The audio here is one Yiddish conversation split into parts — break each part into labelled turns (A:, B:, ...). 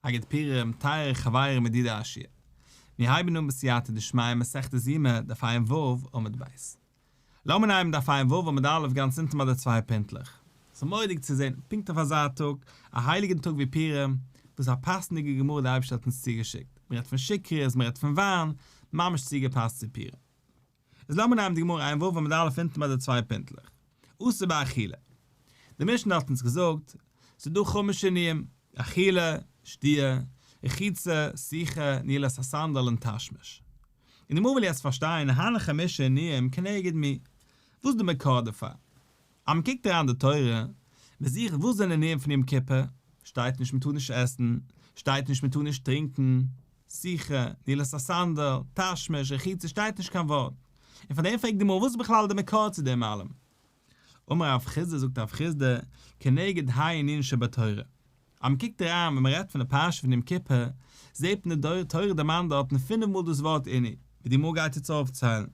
A: א גוט פורים, טייערע חברים ידידי השיעור. מיר הייבן אן בסייעתא דשמיא מסכת יומא, דף ע"ו, עמוד ב'. לאמיר נעמען דף ע"ו עמוד א' גאנץ אונטן ביי די צוויי פינטלעך. ס'איז מורא'דיג צו זען, פונקט אויף אזא טאג, א הייליגן טאג ווי פורים, וואס א פאסנדיגע גמרא דער אייבערשטער האט אונז צוגעשיקט. מ'רעדט פון שיכרות, מ'רעדט פון וויין, ממש צוגעפאסט צו פורים. איז לאמיר נעמען די גמרא ע"ו עמוד א' אונטן ביי די צוויי פינטלעך. אסור באכילה. די משנה האט אונז געזאגט, ס'איז דא חמש עינויים, אכילה, שתיה, רחיצה, סיכה, נעילת הסנדל און תשמיש. און די גמרא וויל יעצט פארשטיין, הני חמשה עינויים כנגד מי? וואס איז די מקור דערפאר? אז מען קוקט אריין די תורה, מען זוכט וואס זענען עינויים פון יום כיפור, שטייט נישט מען טאר נישט עסן, שטייט נישט מען טאר נישט טרינקען, סיכה, נעילת הסנדל, תשמיש, רחיצה, שטייט נישט קיין ווארט. און פאר דעם פרעגט די גמרא וואס איז בכלל די מקור צו דעם אלעם? אמר רב חסדא זאגט רב חסדא, כנגד ה' עינויין שבתורה. אז מען קוקט אריין ווען מען רעדט פון די פרשה פון יום כיפור, זעט מען די תורה דערמאנט דארטן פינף מאל דאס ווארט עינוי, ווי די גמרא גייט יעצט אויפציילן.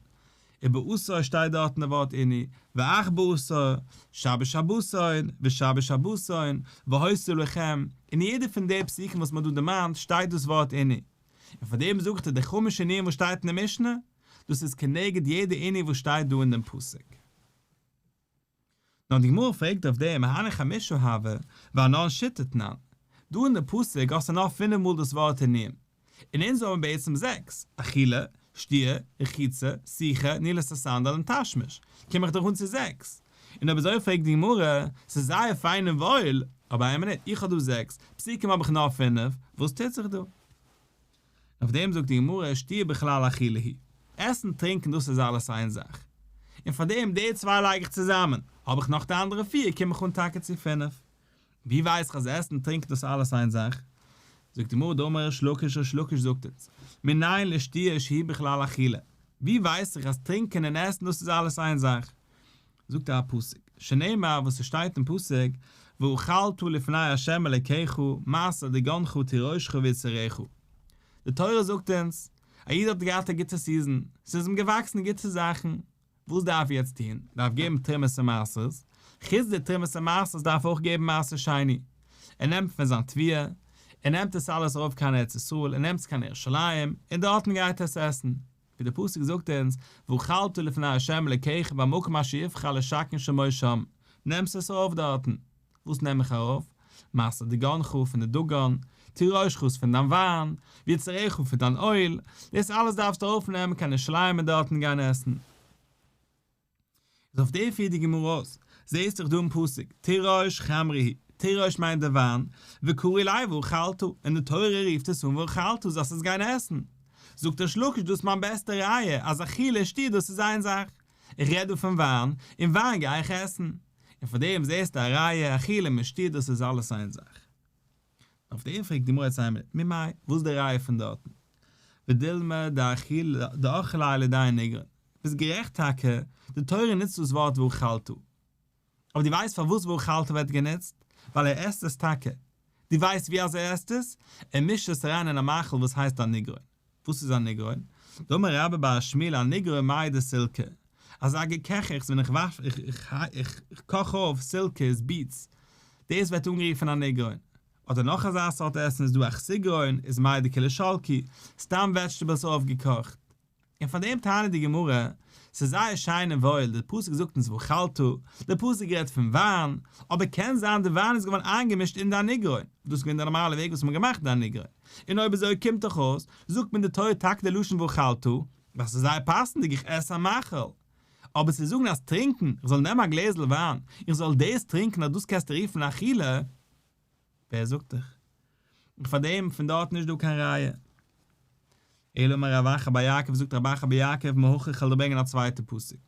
A: ובעשור שטייט דארטן די ווארט עינוי, ואך בעשור, שבת שבתון, ושבת שבתון, והיתה לכם, אין יעדע פון די פסוקים וואס מען האט דא דערמאנט שטייט דאס ווארט עינוי. און פאר דעם זאגט ער די חמש עינויים וואס שטייט אין די משנה, דאס איז כנגד יעדע עינוי וואס שטייט דא אין דעם פסוק. נאר די גמרא פרעגט אויף דעם הני חמשה הוו ואנן שיתא תנן, דא אין די פסוק האסטו נאר פינף מאל דאס ווארט עינויים, און אונז האבן בעצם זעקס, אכילה, שתיה, רחיצה, סיכה, נעילת הסנדל און תשמיש, קום איך דאך אן צו זעקס. און אויב אזוי פרעגט די גמרא, ס'איז זייער פיין און וואויל, אבער איין מינוט, איך האב דא זעקס, פסוקים האב איך נאר פינף, וואס טוט זיך דא? אויף דעם זאגט די גמרא שתיה בכלל אכילה היא, עסן טרינקען דאס איז אלעס איין זאך, און פאר דעם די צוויי לייג איך צוזאמען, האב איך נאך די אנדערע פיר קום איך אן טאקע צו פינף. ווי ווייס איך אז עסן טרינקען דאס איז אלעס איין זאך? זאגט די גמרא דאמר ריש לקיש ריש לקיש זאגט אונז, מנין לשתיה שהיא בכלל אכילה, ווי ווייס איך אז טרינקען און עסן דאס איז אלעס איין זאך? זאגט ער א פסוק, שנאמר וואס עס שטייט אין פסוק, ואכלת לפני ה' אלקיך מעשר דגנך תירושך ויצהרך. די תורה זאגט אונז, א איד האט געהאט א גוטע season, ס'איז אים געוואקסן גוטע זאכן, וואס דארף ער יעצט טון? דארף געבן תרומות און מעשרות, חוץ די תרומות און מעשרות דארף ער אויך געבן מעשר שני. ער נעמט פון זיין תבואה, ער נעמט עס אלעס ארויף קיין ארץ ישראל, ער נעמט עס קיין ירושלים, און דארטן גייט ער עס עסן. ווי דער פסוק זאגט אונז, ואכלת לפני ה' אלקיך במקום אשר יבחר לשכן שמו שם, נעמסט עס ארויף דארטן. וואס נעם איך ארויף? מעשר דגנך פון די דגן, תירושך פון דיין וויין, ויצהרך פון דיין אויל, דאס אלעס דארפסטו ארויפנעמען קיין ירושלים און דארטן גיין עסן. איז אויף דעם פירט די גמרא אויס, זעהסט דאך דא אין פסוק, תירוש חמרא היא, תירוש מיינט די וויין, וקרי ליה ואכלת, און די תורה רופט עס אן ואכלת, זאלסט עס גיין עסן. זאגט ריש לקיש דאס איז מיין בעסטע ראיה אז אכילה שתיה דאס איז איין זאך. איך רעד דא פון וויין, און וויין גיי איך עסן. און פאר דעם זעהסטו א ראיה, אכילה מיט שתיה דאס איז אלעס איין זאך. אויף דעם פרעגט די גמרא יעצט איין מינוט, ממאי, וואס איז די ראיה פון דארטן? ודילמא דאכליה לידי אניגרון. ביסט גערעכט טאקע, די תורה נוצט דאס ווארט ואכלת. אבער דו ווייסט פארוואס ואכלת ווערט גענוצט? ווייל ער עסט עס טאקע. דו ווייסט ווי אזוי ער עסט עס? ער מישט עס אריין אין א מאכל וואס הייסט אניגרון. וואס איז אניגרון? דאמר רבה בר שמואל אניגרון מיא דסילקא. אזא געקעכעכץ ווען איך וואש איך קאך אויף סילקע איז beets. דאס ווערט אנגערופן אניגרון. אדער נאך אזא סארט עסן איז דא אכסיגרון איז מיא דקילושלקי, סתם vegetables אויפגעקאכט. און פאר דעם טענה'ט די גמרא, ס'איז זייער שיין און וואויל, די פסוק זאגט אונז ואכלת, די פסוק רעדט פון וויין, אבער קען זיין די וויין איז געווארן איינגעמישט אין די אניגרון, דאס איז געווען די נארמאלע וועג וואס מ'האט געמאכט די אניגרון, און אויב אזוי קומט דאך אויס, זאגט מען די תורה טאקע די לשון ואכלת, ווייל ס'איז זייער פאסנדיג איך עס א מאכל. אבער צו זאגן אז טרינקען, איך זאל נעמען א גלעזל וויין, איך זאל דאס טרינקען אז דאס קענסטו רופן אכילה, ווער זאגט דיך? און פאר דעם פון דארט נישט דא קיין ראיה. אלא אמר רב אחא בר יעקב זאגט רב אחא בר יעקב מהכא כ'וועל דיר ברענגען א צווייטע פסוק.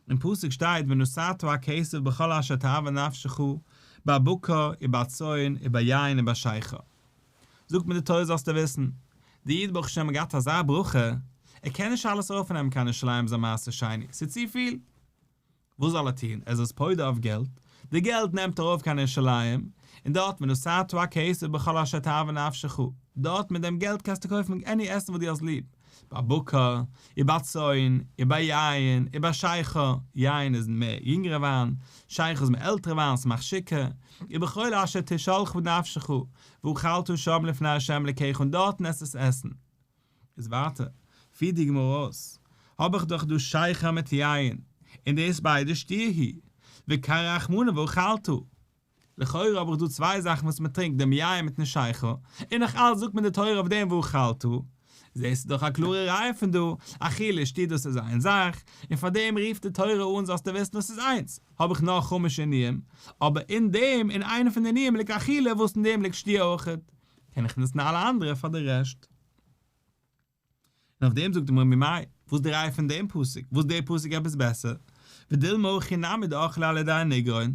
A: אין פסוק שטייט ונתתה הכסף בכל אשר תאוה נפשך בבקר ובצאן וביין ובשכר. זאגט מיר די תורה זאלסטו וויסן, דער איד ברוך השם האט געהאט אזא ברכה, ער קען נישט אלעס ארויפנעמען קיין ירושלים זיין מעשר שני, ס'איז צופיל. וואס זאל ער טון? ער איז עס פודה אויף געלט, די געלט נעמט ער ארויף קיין ירושלים, און דארט ונתתה הכסף בכל אשר תאוה נפשך, דארט מיט דעם געלט קענסטו קויפן any עסן וואס דו האסט ליב. בבקר, ובצאן, וביין, ובשכר, יין איז מער יונגערע וויין, שכר איז מער עלטערע וויין, ס'מאכט שיכור, ובכל אשר תשאלך נפשך, ואכלת שם לפני ה' אלקיך און דארטן עסט עס עסן. איז ווייטער, פירט די גמרא אויס, האב איך דאך דא שכר מיט יין, און דאס ביידע שתיה היא, וקרי רחמנא ואכלת. לכאורה האב איך דא צוויי זאכן וואס מען טרינקט, דעם יין מיטן שכר, און נאך אלץ זאגט מיר די תורה אויף דעם ואכלת. זעסטו דאך א קלארע ראיה פון דא, אכילה שתיה דאס איז איין זאך, און פאר דעם רופט די תורה אן זאלסטו וויסן דאס איז איינס, האב איך נאר חמש עינויים, אבער אין דעם, אין איינע פון די עינויים ליגט אכילה וואס אין דעם ליגט שתיה אויכעט, קען איך נוצן אלע אנדערע פאר די רעשט. און אויף דעם זאגט די גמרא ממאי, וואס די ראיה פון דעם פסוק, וואס דער פסוק עפעס בעסער, ודילמא הכי נמי דאכליה על ידי אניגרון,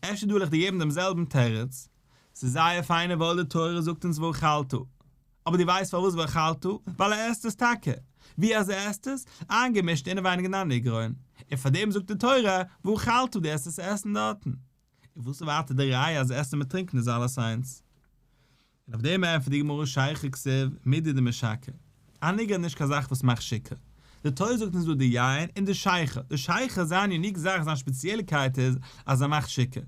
A: אפשר דא וועל איך דיר געבן דעם זעלבן תירוץ, ס'איז זייער פיין און וואויל די תורה זאגט אונז ואכלת, אבער דו ווייסט פארוואס ואכלת? ווייל ער עסט עס טאקע, ווי אזוי עסט עס? איינגעמישט אינעווייניג אין אניגרון, און פאר דעם זאגט די תורה ואכלת דו עסט עס עסן דארטן. און וואס איז ווייטער די ראיה אז עסן מיט טרינקען איז אלעס איינס? און אויף דעם ענטפערט די גמרא שכר כתיב מידי דמשכר, אניגרון איז נישט קיין זאך וואס מאכט שיכור, די תורה זאגט אונז דא די יין און די שכר, די שכר זיין unique זאך זיין שפעציעלקייט איז אז ער מאכט שיכור,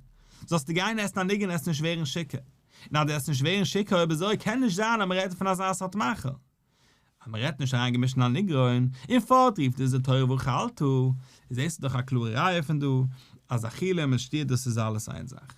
A: זאלסטו גיין עסן אניגרון עסט נישט ווערן שיכור, און אז דו עסט נישט ווערן שיכור אויב אזוי קען נישט זיין אז מען רעדט פון אזא סארט מאכל. אז מען רעדט נישט אריינגעמישט אין אניגרון, און פארט רופט עס די תורה ואכלת, איז דאס איז דאך א קלארע ראיה פון דא אז אכילה מיט שתיה דאס איז אלעס איין זאך.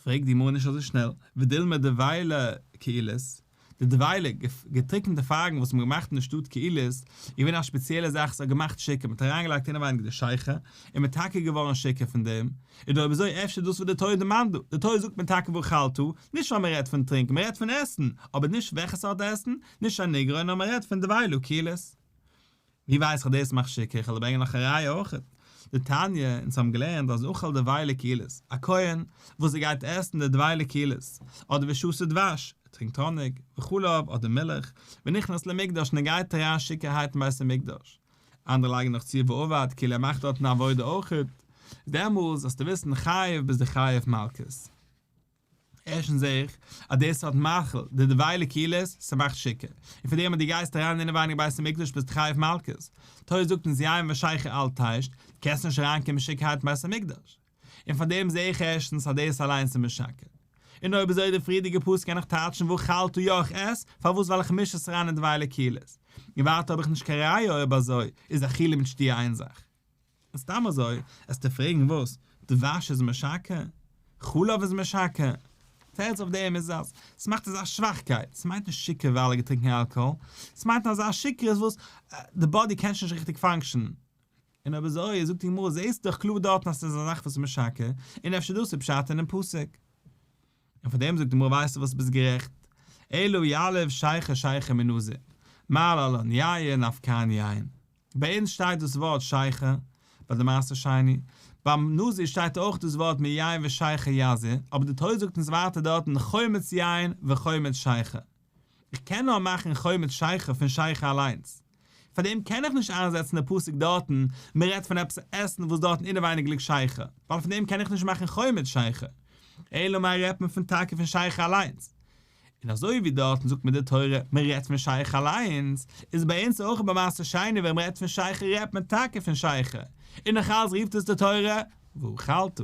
A: פרעגט די גמרא נישט אזוי שנעל, ודילמא דבילה קעילית, די דבילה, געטריקענטע פייגן וואס מען האט געמאכט אין די שטאט קעילית, איז געווען א שפעציעלע זאך, ס'האט געמאכט שיכור, מען האט אריינגעלייגט אינעווייניג די שכר, און מען איז טאקע געווארן שיכור פון דעם, איז דא אויב אזוי אפשר דאס וואס די תורה דערמאנט דא, די תורה זאגט מען טאקע ואכלת, נישט ווייל מען רעדט פון טרינקען, מען רעדט פון עסן, אבער נישט וועלכע סארט עסן, נישט אניגרון, נאר מען רעדט פון דבילה קעילית. ווי ווייס איך אז דאס מאכט שיכור, איך וועל ברענגען נאך א ראיה אויך. דתניא, אונז האבן געלערנט אז אכל דבילה קעילית, א כהן וואס ער גייט עסן די דבילה קעילית, אדער ושתה דבש, ער טרינקט האניג, וחלב, אדער מילך, ונכנס למקדש און ער גייט אריין שיכור'הייט אין בית המקדש. אנדערע לייגן נאך צו ועבד, כאילו ער מאכט דארטן א עבודה אויך. דעמאלס זאלסטו וויסן חייב ביסטו חייב מלקות. ערשטנס זעה איך אז דאס האט מאכל די דבילה קעילית, ס'מאכט שיכור. און פון דעם אז דו גייסט אריין אינעווייניג בית המקדש ביסטו חייב מלקות. תורה זאגט אונז יין ושכר אל תשת, דו קענסט נישט אריינקומען שיכור'הייט אין בית המקדש. און פאר דעם זעה איך ערשטנס אז דאס אליינס איז משכר. און אויב אזוי די פריערדיגע פסוק קען איך טייטשן ואכלת יא איך עס, פארוואס ווייל איך מיש עס אריין אין דבילה קעילית. און ווייטער האב איך נישט קיין ראיה אויב אזוי איז אכילה מיט שתיה איין זאך. און סתם אזוי עסטו פרעגן וואס? דבש איז משכר? חלב איז משכר? תירוץ אויף דעם איז אז ס'מאכט אזא שוואכקייט, ס'מיינט נישט שיכור ווייל ער האט געטרינקען אלקאהאל, ס'מיינט אזא שיכרות וואס די body קען שוין נישט ריכטיג function ען. און אויב אזוי זאגט די גמרא זעסט דאך קלאר דארטן אז ס'איז א זאך וואס איז משכר, און אפשר דאס איז פשט אינעם פסוק. און פאר דעם זאגט די גמרא ווייסטו וואס ביסט גערעכט, אלא יליף שכר שכר מנזיר, מה להלן יין אף כאן יין. ביי אונז שטייט דאס ווארט שכר ביי די מעשר שני, ביים נזיר שטייט אויך דאס ווארט מיין ושכר יזיר, אבער די תורה זאגט אונז ווייטער דארטן חומץ יין וחומץ שכר. איך קען נאר מאכן חומץ שכר פון שכר אליינס. פאר דעם קען איך נישט איינזעצן די פסוק דארטן, מען רעדט פון עפעס א עסן וואס דארטן אינעווייניג ליגט שכר, ווייל פון דעם קען איך נישט מאכן חומץ שכר. אלא מאי רעדט מען פון טאקע פון שכר אליינס. און אזוי ווי דארטן זאגט מיר די תורה מען רעדט פון שכר אליינס, איז ביי אונז אויך ביי מעשר שני ווען מען רעדט פון שכר רעדט מען טאקע פון שכר, און נאכאלץ רופט עס די תורה ואכלת.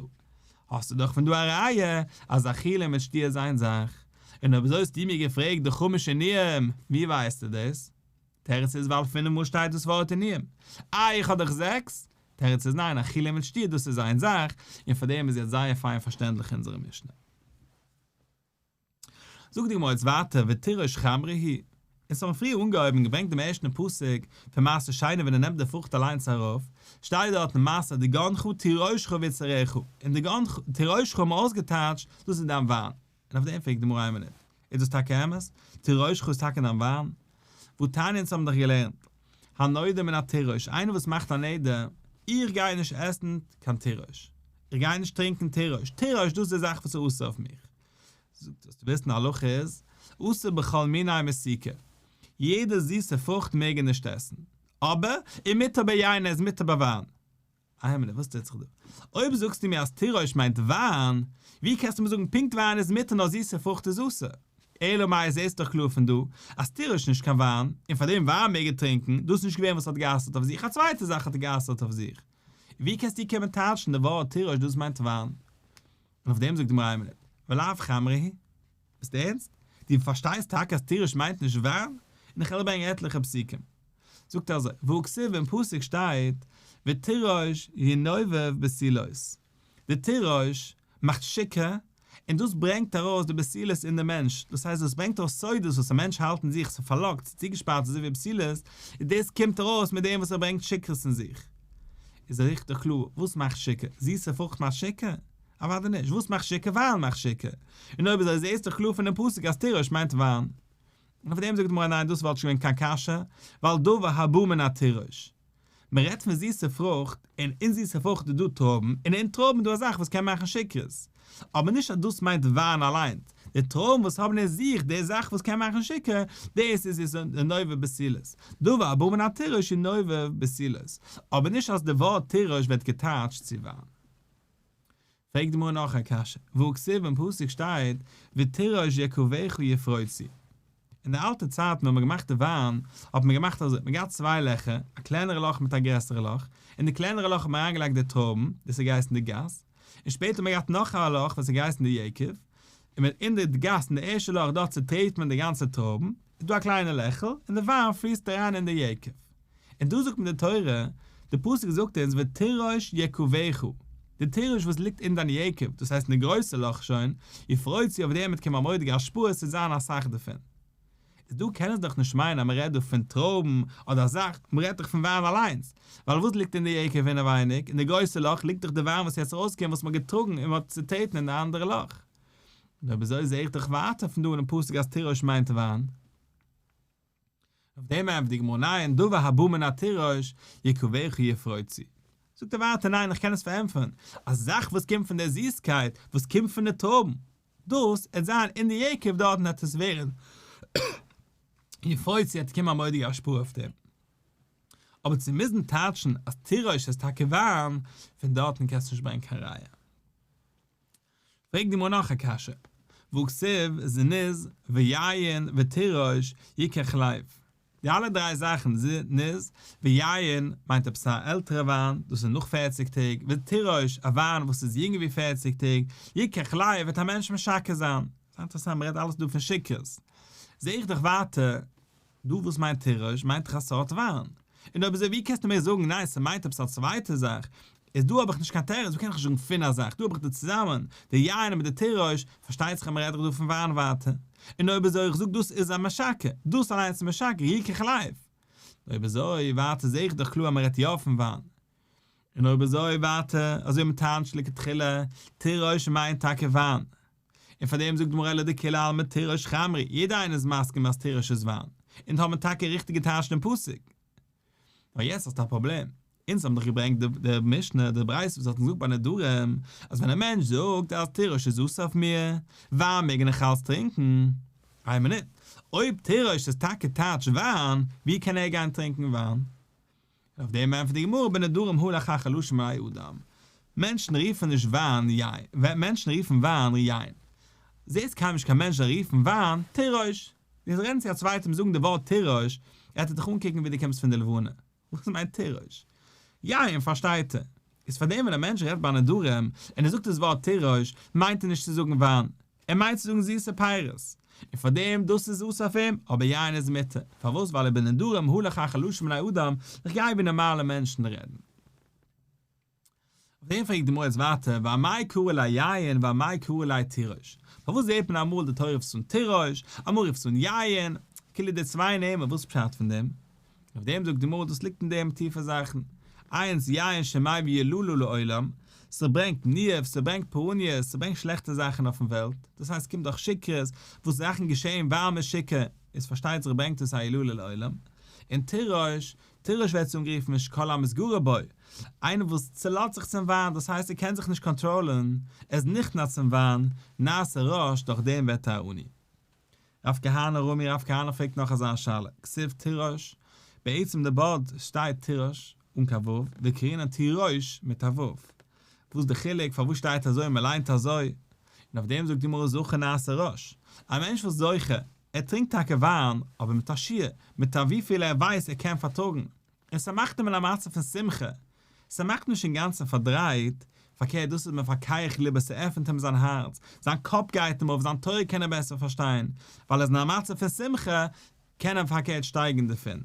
A: האסטו דאך פון דא א ראיה אז אכילה מיט שתיה איז איין זאך. און אויב אזוי האסטו מיר געפרעגט די חמש עינויים, ווי ווייסטו דאס? תירוץ איז ווייל פינף מאל שטייט דאס ווארט עינויים. איי איך האב דאך זעקס? תירוץ איז ניין אכילה מיט שתיה דאס איז איין זאך, און פאר דעם איז יעצט זייער פיין פארשטענדליך אונזערע משנה. זאגט די גמרא יעצט ווייטער ותירוש חמרא היא אונז האבן פריער אנגעהויבן און געברענגט דעם ערשטן פסוק פון מעשר שני ווען ער נעמט די פרוכט אליינס ארויף, שטייט דארטן מעשר דגנך תירושך ויצהרך, און דגנך תירושך האבן מיר אויסגעטייטשט דאס איז דיין וויין, און אויף דעם פרעגט די גמרא איין מינוט, איז דאס טאקע אמת? תירושך איז טאקע דיין וויין? והתניא אונז האבן דאך געלערנט הנודר מן התירוש, איינער וואס מאכט א נדר, איך גיי נישט עסן קיין תירוש, איך גיי נישט טרינקען תירוש, תירוש דאס איז די זאך וואס איז אסור אויף מיך, זאגט זאלסטו וויסן הלכה איז, אסור בכל מיני מתיקה, יעדע זיסע פרוכט מעג ער נישט עסן, אבער ומותר ביין ער איז מותר ביי וויין. איין מינוט וואס טוט זיך דא? אויב זאגסטו מיר אז תירוש מיינט וויין, ווי קענסטו מיר זאגן פונקט וויין איז מותר נאר זיסע פרוכט איז אסור? אלא מאי זעסט דאך קלאר פון דא אז תירוש נישט קיין וויין, און פאר דעם וויין מעג ער טרינקען, דאס איז נישט געווען וואס האט גע'אסר'ט אויף זיך, א צווייטע זאך האט ער גע'אסר'ט אויף זיך. ווי קענסטו קומען טייטשן די ווארט תירוש דאס מיינט וויין? און אויף דעם זאגט די גמרא איין מינוט, ולאו חמרא היא? ביסט ערנסט? דו פארשטייסט טאקע אז תירוש מיינט נישט וויין? און איך וועל ברענגען עטליכע פסוקים. זאגט ער אזוי, והא כתיב אין פסוק שטייט ותירוש ינובב בתולות, די תירוש מאכט שיכור, און דאס ברענגט ארויס די בתולות אין די מענטש, דאס הייסט דאס ברענגט ארויס סודות וואס א מענטש האלט אין זיך, ס'איז פארלאקט, ס'איז צוגעשפארט אזוי ווי בתולות, און דאס קומט ארויס מיט דעם וואס ער ברענגט שיכרות אין זיך. איז ריכטיג קלאר, וואס מאכט שיכור? זיסע פרוכט מאכט שיכור? אוודאי נישט, וואס מאכט שיכור? וויין מאכט שיכור. און אויב אזוי זעסטו קלאר פונעם פסוק אז תירוש מיינט וויין. און אויף דעם זאגט די גמרא ניין דאס וואלט נישט געווען קיין קשיא, ווייל דבר הבא מן התירוש. מען רעדט פון זיסע פרוכט, און אין זיסע פרוכט איז דא טרויבן, און אין טרויבן איז דא א זאך וואס קען מאכן שיכרות. אבער נישט אז דאס מיינט וויין אליינס. די טרויבן וואס האבן אין זיך די זאך וואס קען מאכן שיכור, דאס איז ינובב בתולות. דבר הבא מן התירוש ינובב בתולות. אבער נישט אז די ווארט תירוש ווערט געטייטשט צו וויין. פרעגט די גמרא נאך א קשיא, והא כתיב אין פסוק שטייט ותירוש יקביך יפרוצו. אין די אלטע צייטן ווען מ'האט געמאכט די וויין, האט מען געמאכט אזוי, מ'האט געהאט צוויי לעכער, א קלענערע לאך מיט א גרעסערע לאך, אין די קלענערע לאך האט מען אריינגעלייגט די טרויבן, דאס האט געהייסן די גת, און שפעטער האט מען געהאט נאך א לאך וואס האט געהייסן די יקב, און מיט אין די גת אין די ערשטע לאך דארט צוטרעט מען די גאנצע טרויבן, איז דא א קליינע לעכל, און די וויין פליסט אריין אין די יקב. און דא זאגט מיר די תורה, די פסוק זאגט אונז ותירוש יקבך, די תירוש וואס ליגט אין דיין יקב, דאס הייסט אין די גרויסע לאך שוין, יפרוצו אויף דעם וועט קומען א מורא'דיגע השפעה עס וועט זיין אסאך דערפון. איז דא קען עס דאך נישט מיינען אז מען רעדט דא פון טרויבן אדער א זאך, מען רעדט דאך פון וויין אליינס, ווייל וואס ליגט אין די יקב אינעווייניג, אין די גרויסע לאך ליגט דאך די וויין וואס איז יעצט ארויסגעקומען וואס מען האט געטראגן און מען האט צוטרעטן אין די אנדערע לאך. און אויב אזוי זעה איך דאך ווייטער פון דא אינעם פסוק אז תירוש מיינט וויין. אויף דעם ענטפערט די גמרא ניין, דבר הבא מן התירוש יקביך יפרוצו. זאגט ער ווייטער ניין איך קען עס פארענטפערן, א זאך וואס קומט פון דער זיסקייט, וואס קומט פון די טרויבן, דאס עט זיין אין די יקב דארטן עט עס ווערן יפרוצו עט קומען א מורא'דיגע השפעה אויף דעם. אבער צו מוזן טייטשן אז תירוש איז טאקע וויין, פון דארטן קענסטו נישט ברענגען קיין ראיה. פרעגט די גמרא נאך א קשיא, והכתיב זנוז ויין ותירוש יקח לב, די אלע דריי זאכן זנוז ויין מיינט עפעס א עלטערע וויין, דאס איז נאך פערציג טעג, ותירוש א וויין וואס איז יונגער ווי פערציג טעג, יקח לב וועט א מענטש משכר זיין. ס'איז אינטערעסאנט מ'רעדט אלעס דא פון שיכרות, זעה איך דאך ווייטער דא וואס מיינט תירוש מיינט דאך א סארט וויין, און אויב אזוי ווי קענסטו מיר זאגן ניין ס'מיינט עפעס א צווייטע זאך, איז דא האב איך נישט קיין תירוץ ווי קען איך נישט זאגן פון א זאך, דא האב איך די צוזאמען, די יין מיט די תירוש, פארשטייט זיך אז מ'רעדט דאך דא פון וויין ווייטער, און אויב אזוי איך זאג דאס איז א משכר, דאס אליינס איז משכר, יקח לב. אויב אזוי ווייטער זעה איך דאך קלאר אז מ'רעדט יא פון וויין. און אויב אזוי ווייטער, אזוי ווי מ'טענה'ט לכתחילה, תירוש מיינט טאקע וויין. און פאר דעם זאגט די גמרא אלא דכולי עלמא תירוש חמרא, יעדער איינער איז מסכים אז תירוש איז וויין, און האבן טאקע ריכטיג געטייטשט דעם פסוק. נאר יעצט האסטו א פראבלעם, אונז האבן דאך געברענגט די משנה, די ברייתא וואס האט אונז געזאגט ביי נדרים, אז ווען א מענטש זאגט אז תירוש איז אסור אויף מיר, וויין מעג ער נאך אלץ טרינקען. איין מינוט, אויב תירוש איז טאקע טייטש וויין, ווי קען ער גיין טרינקען וויין? אויף דעם ענטפערט די גמרא בנדרים הלך אחר לשון בני אדם, מענטשן רופן נישט וויין יין, מענטשן רופן וויין יין, זעסט קיינמאל נישט קיין מענטש זאל רופן וויין תירוש, ווען זיי רעדן צו א צווייטעם זאגן די ווארט תירוש, וועט ער דיך אנקוקן ווי דו קומסט פון די לבנה, וואס מיינט תירוש? יין פארשטייט ער, איז פארדעם ווען א מענטש רעדט ביי נדרים און ער זאגט דאס ווארט תירוש מיינט ער נישט צו זאגן וויין, ער מיינט צו זאגן זיסע פירות, און פאר דעם דאס איז אסור אויף אים, אבער יין איז מותר, פארוואס ווייל ובנדרים הלך אחר לשון בני אדם, איך גיי ווי נארמאלע מענטשן רעדן. אויף דעם פרעגט די גמרא יעצט ווייטער, ואמאי קרי ליה יין ואמאי קרי ליה תירוש, פארוואס זעט מען אמאל די תורה רופט עס אן תירוש, אמאל רופט עס אן יין, כאילו די צוויי נעמען, וואס פשט פון דעם? אויף דעם זאגט די גמרא דאס ליגט אין דעם טיפע זאכן, איינס יין שמביא יללה לעולם, ס'ברענגט ניאוף, ס'ברענגט פורעניות, ס'ברענגט שלעכטע זאכן אויפן וועלט, דאס הייסט ס'קומט דורך שיכרות, וואס זאכן געשעהן ווייל מ'איז שיכור, איז פארשטייט זיך ברענגט עס א יללה לעולם, און תירוש, תירוש ווערט אנגערופן שכל המתגרה בו, איינער וואס צולאזט זיך צום וויין, דאס הייסט ער קען זיך נישט קאנטראלן, ער איז נכנע צום וויין, נעשה רש, דורך דעם ווערט ער א עני. רב כהנא רמי רב כהנא פרעגט נאך אזא שאלה, כתיב תירוש, בעצם די בארד שטייט תירוש אן קיין ו', וקרינן תירוש מיט א ו', וואס די חילוק פארוואס שטייט אזוי און מען ליינט אזוי? און און אויף דעם זאגט די גמרא זכה נעשה רש, א מענטש וואס זוכה, ער טרינקט טאקע וויין, אבער מיט א שיעור, מיט א וויפיל ער ווייסט ער קען פארטראגן, און ס'מאכט אים אין א מצב פון שמחה, ס'מאכט אים נישט אינגאנצן פארדרייט, פארקערט דאס איז מפקח לבו, ס'עפנט אים זיין הארץ, זיין קאפ גייט אים אויף, זיין תורה קען ער בעסער פארשטיין, ווייל ער איז אין א מצב פון שמחה, קען ער פארקערט שטייגן דערפון.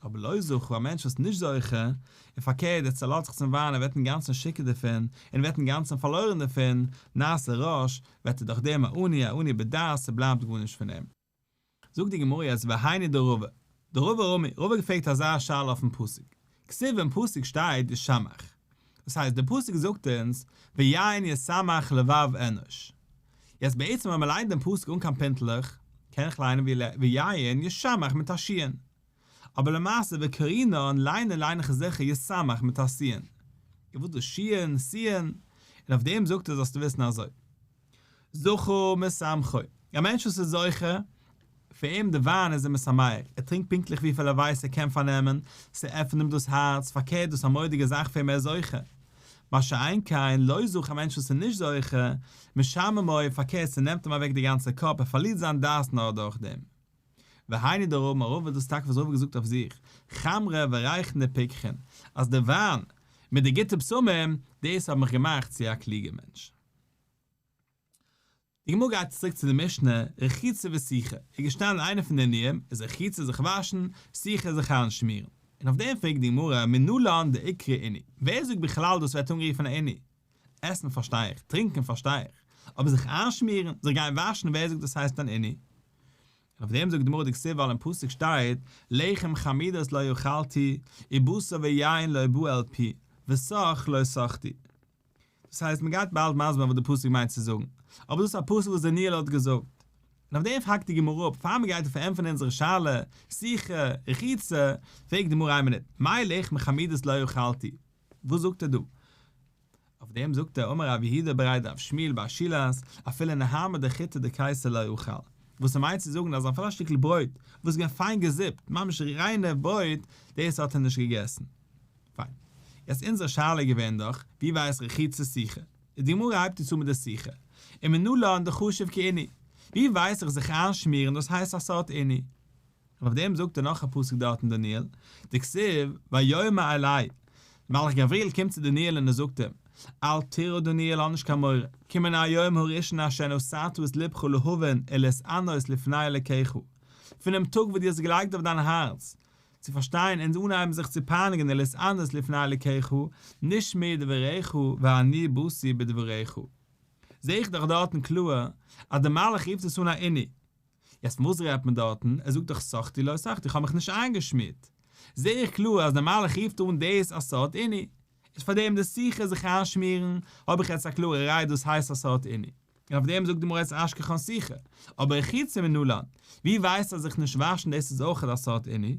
A: אבער לא זכה, א מענטש וואס איז נישט זוכה, און פארקערט ער צעלאזט זיך צום וויין ער ווערט אינגאנצן שיכור דערפון, און ווערט אינגאנצן פארלוירן דערפון, נעשה רש, ווערט ער דורך דעם א עני, א עני בדעת, ס'בלייבט גארנישט פון אים. זאגט די גמרא יעצט והיינו דרבא, דרבא רמי, רבא האט געפרעגט אזא שאלה אויפן פסוק, כתיב אין פסוק שטייט ישמח, דאס הייסט די פסוק זאגט אונז ויין ישמח לבב אנוש, יעצט בעצם ווען מען ליינט דעם פסוק אן קיין פינטלעך, קען איך ליינען ויין ישמח מיט א שין, אבער למעשה וקרינן ליינען ליין איך עס זיכער ישמח מיט א סין, איז וואס דאס שין, סין, און אויף דעם זאגט ער זאלסטו וויסן אזוי. זכה משמחו, א מענטש וואס איז זוכה, פאר אים די וויין איז אים משמח, ער טרינקט פונקטליך וויפיל ער ווייסט ער קען פארנעמען, ס'עפנט אים דאס הארץ, פארקערט דאס א מורא'דיגע זאך פאר אים ער איז זוכה. מה שאין כן לא זכה א מענטש וואס איז נישט זוכה, משעממו, פארקערט ס'נעמט אים אוועק די גאנצע קאפ, ער פארלירט זיין דעת נאר דורכדעם. והיינו דאמר רבא דאס איז טאקע וואס רבא האט געזאגט אויף זיך, חמרא וריחנא פיקחן, אז די וויין מיט די גוטע בשמים, דאס האט מיך געמאכט צו א קלוגער מענטש. די גמרא גייט צוריק צו די משנה, רחיצה וסיכה, איז געשטאנען איינע פון די עינויים איז רחיצה זיך וואשן, סיכה זיך איינשמירן. און אויף דעם פרעגט די גמרא, מנלן דאיקרי עינוי, ווער זאגט בכלל דאס ווערט אנגערופן א עינוי? עסן פארשטיי איך, טרינקען פארשטיי איך, אבער זיך איינשמירן, זיך גיין וואשן ווער זאגט דאס הייסט אן עינוי? און אויף דעם זאגט די גמרא דכתיב ווייל אין פסוק שטייט לחם חמודות לא אכלתי ובשר ויין לא בא אל פי וסך לא סכתי. דאס הייסט מען גייט באלד מסביר זיין וואס די פסוק מיינט צו זאגן, אבער דאס איז א פסוק וואס דניאל האט געזאגט. און אויף דעם האקט די גמרא אפ, פאר מען גייט פארענטפערן אונזערע שאלה, סיכה, רחיצה, פרעגט די גמרא איין מינוט, מאי לחם חמודות לא אכלתי? וואס זאגט ער דא? אויף דעם זאגט ער, אמר רב יהודה בריה דרב שמואל בר שילת, אפילו נהמא דחיטי דקיסרי לא אכל, וואס ער מיינט צו זאגן אז אפילו א שטיקל ברויט וואס איז געווען פיין געזיפט, ממש ריינע ברויט, דאס האט ער נישט געגעסן. פיין. יעצט אונזער שאלה איז געווען דאך, ווי ווייס רחיצה סיכה? איז די גמרא הייבט יעצט אן מיט די סיכה. ומנלן דחשיב כעינוי. ווי ווייס איך זיך איינשמירן דאס הייסט א סארט עינוי? און אויף דעם זאגט ער נאך א פסוק דארט אין דניאל, דכתיב, ויאמר אלי, מלאך גבריאל קומט צו דניאל און ער זאגט אים, אל תירא דניאל האב נישט קיין מורא, כי מן היום הראשון אשר נתת את לבך להבין ולהתענות לפני אלקיך, פונעם טאג וואס דו האסט געלייגט אויף דיין הארץ צו פארשטיין און אנהייבן זיך צו פייניגן ולהתענות לפני אלקיך, נשמעו דבריך ואני באתי בדבריך. זע איך דאך דארטן קלאר אז דער מלאך רופט עס אן א עינוי. יעצט פון וואס רעדט מען דארטן? ער זאגט דאך סכתי לא סכתי, איך האב מיך נישט איינגעשמירט. זע איך קלאר אז דער מלאך רופט אן דאס א סארט עינוי. איז פאר דעם די סיכה זיך איינשמירן, האב איך יעצט א קלארע ראיה דאס הייסט א סארט עינוי. און אויף דעם זאגט די גמרא יעצט אשכחן סיכה. אבער רחיצה מנלן, ווי ווייסט אז זיך נישט וואשן דאס איז אויך א סארט עינוי?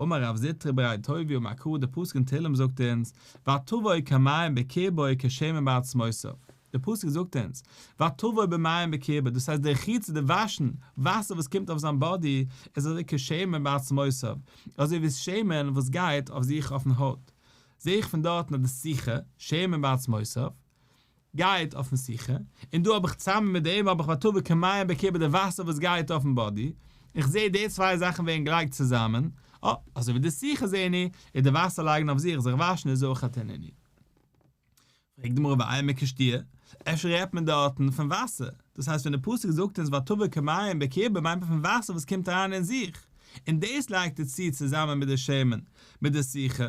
A: אמר רב זוטרא בריה דטוביה אמר קרא די פסוק אין תהלים זאגט אונז ותבוא כמים בקרבו כשמן בעצמותיו די פסוק זאגט אונז ותבוא במים בקרבו דאס הייסט די רחיצה די וואשן וואסער וואס קומט אויף זיין body איז אזוי כשמן בעצמותיו אזוי ווי שמן וואס גייט אויף זיך אויפן הויט זעה איך פון דארטן אז די סיכה שמן בעצמותיו גייט אויפן סיכה, און דא האב איך צוזאמען מיט דעם האב איך ותבוא כמים בקרבו די וואסער וואס גייט אויפן body, איך זעה די צוויי זאכן ווערן געלייגט צוזאמען, אה, אזוי ווי די סיכה זעה אני, איז די וואסער לייגן אויף זיך, זיך וואשן איז אויך אן עינוי. פרעגט די גמרא ואימא כשתיה, אפשר רעדט מען דארטן פון וואסער, דאס הייסט ווען די פסוק זאגט אונז ותבוא כמים בקרבו מיינט מען פון וואסער וואס קומט אריין אין זיך, און דאס לייגט ער צו צוזאמען מיט די שמן, מיט די סיכה.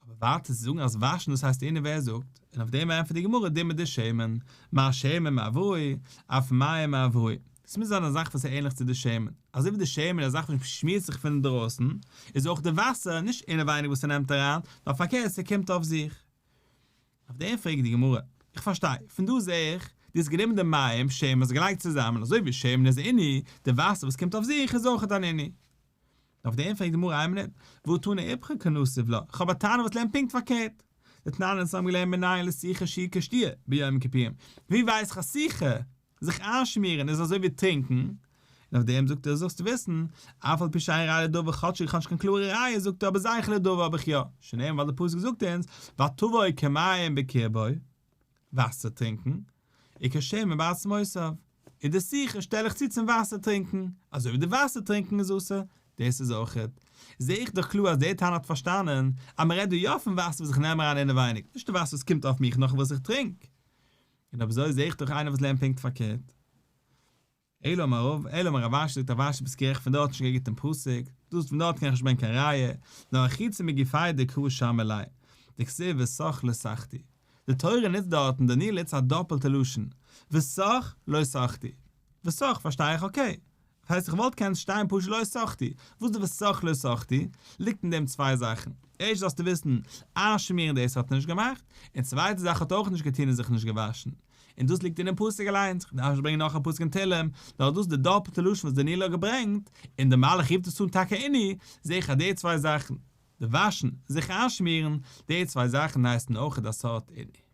A: אבער ווייטער צו זאגן אז וואשן דאס הייסט עינוי ווער זאגט, און אויף דעם ענטפערט די גמרא דומיא דשמן, מה שמן מאוורעי, אף מים מאוורעי. עס מוז זיין א זאך וואס איז ענליך צו די שמן, אזוי ווי די שמן איז א זאך וואס שמירט זיך פון אינדרויסן, איז אויך די וואסער נישט אינעווייניג וואס ס'נעמט אריין, נאר פארקערט ס'קומט אויף זיך. אויף דעם פרעגט די גמרא, איך פארשטיי, פון דא זע איך, דו האסט גענומען די מים, שמן, האסט געלייגט צוזאמען, אזוי ווי שמן איז עינוי, די וואסער וואס קומט אויף זיך איז אויך אן עינוי. אויף דעם פרעגט די גמרא איין מינוט, והא תנא איפכא קא נסיב לה, איך האב א תנא וואס לערנט פונקט פארקערט, דתנן אונז האבן געלערנט מנין לסיכה שהיא כשתיה ביום הכיפורים, ווי ווייס איך אז סיכה, זיך איינשמירן, איז אזוי ווי טרינקן, און אויף דעם זאגט ער זאלסטו וויסן, אף על פי שאין ראיה לדבר כאטשיג איך האב נישט קיין קלארע ראיה זאגט ער אבער זכר לדבר האב איך יא, שנאמר ווייל די פסוק זאגט אונז, ותבוא כמים בקרבו, וואסער טרינקן. וכשמן בעצמותיו. און די סיכה שטעל איך צו צום וואסער טרינקען, אזוי ווי די וואסער טרינקען איז אסור, דאס איז אויכעט. זעה איך דאך קלאר אז דער תנא האט פארשטאנען אז מען רעדט דא יא פון וואסער וואס איך נעם אריין אינעווייניג, נישט די וואסער וואס קומט אויף מיך נאך וואס איך טרינק. און אויב אזוי זעה איך דאך איינער וואס לערנט פונקט פארקערט. אלא אמר רב, אלא אמר רב אשי זאגט רב אשי ביסט גערעכט פון דארט נישט געגוט אין פסוק, דאס פון דארט קען איך נישט ברענגען קיין ראיה, נאר רחיצה מגופיה דקרא שמע ליה, דכתיב וסך לא סכתי. די תורה נוצט דארטן די ניל נוצט א דאפעלטע לשון, וסך לא סכתי. וסך פארשטיי איך okay. דאס הייסט איך וואלט קענען שטיין פשוט לא סכתי. וואס די וסך לא סכתי? ליגט אין דעם צוויי זאכן. ערשט זאלסטו וויסן, איינשמירן דאס האט ער נישט געמאכט, און צווייטע זאך האט ער אויך נישט געטון און זיך נישט געוואשן. און דאס ליגט אינעם פסוק אליינס, איך דארף נישט ברענגען נאך א פסוק אין תהלים, נאר דאס איז די דאפלטע לשון וואס דניאל האט געברענגט, און דער מלאך רופט עס אן טאקע עינוי, זע איך אז די צוויי זאכן, די וואשן, זיך איינשמירן, די צוויי זאכן הייסן אויך א סארט עינוי.